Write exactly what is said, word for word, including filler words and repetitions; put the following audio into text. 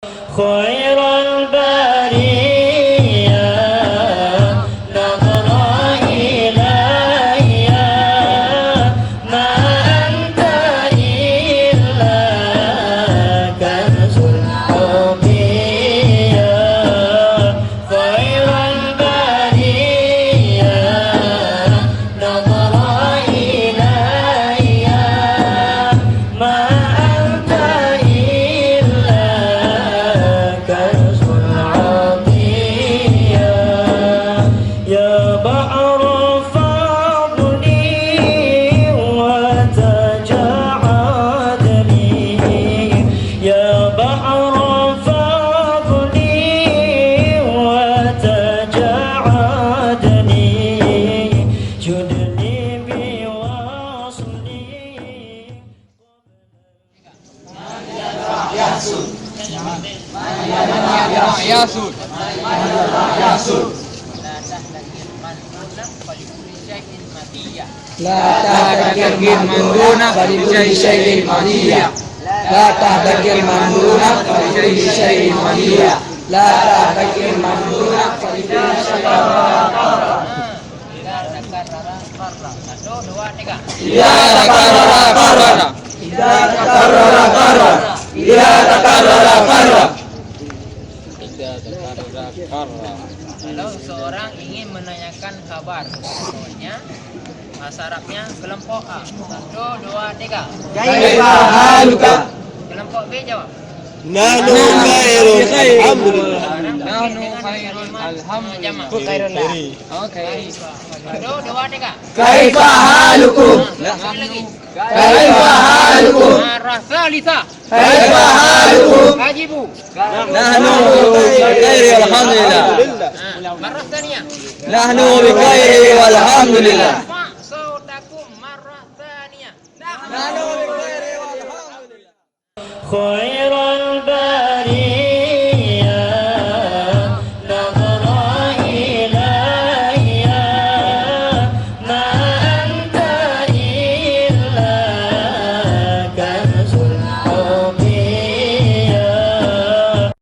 خير البرية نظرة إلي، ما أنت إلا كنز العطية. خير البرية نظرة إلي، ما أنت إلا كنز العطية. يا بحر فضلي وتجعدني، يا بحر فضلي وتجعدني، جدني بوصلي. لا تحتكر من دونك فلكل شيء مطية. لا تحتكر من دونك فلكل شيء مطية. لا تحتكر من دونك فلكل شيء مطية. إذا تكرر قرر. Satu, dua, tiga. إذا تكرر قرر. إذا تكرر قرر. إذا تكرر قرر. Kalau seorang ingin menanyakan khabar, contohnya, bahasa Arabnya kelompok A. Satu, dua, tiga. كيف حالك؟ Kelompok B jawab. نحن بخير، الحمد لله. Sekarang نحن dengan بخير، kalimat الحمد لله. Jamak. Oke. Satu, dua, tiga. كيف حالكم؟ Nah, sekali lagi. كيف حالكم؟ Marah. ثالثة. كيف حالكم؟ أجيبوا. نحن بخير والحمد لله. Ah, marah tsaniyah. نحن بخير والحمد لله. ارفع صوتكم مرة ثانية. نحن بخير والحمد لله. خير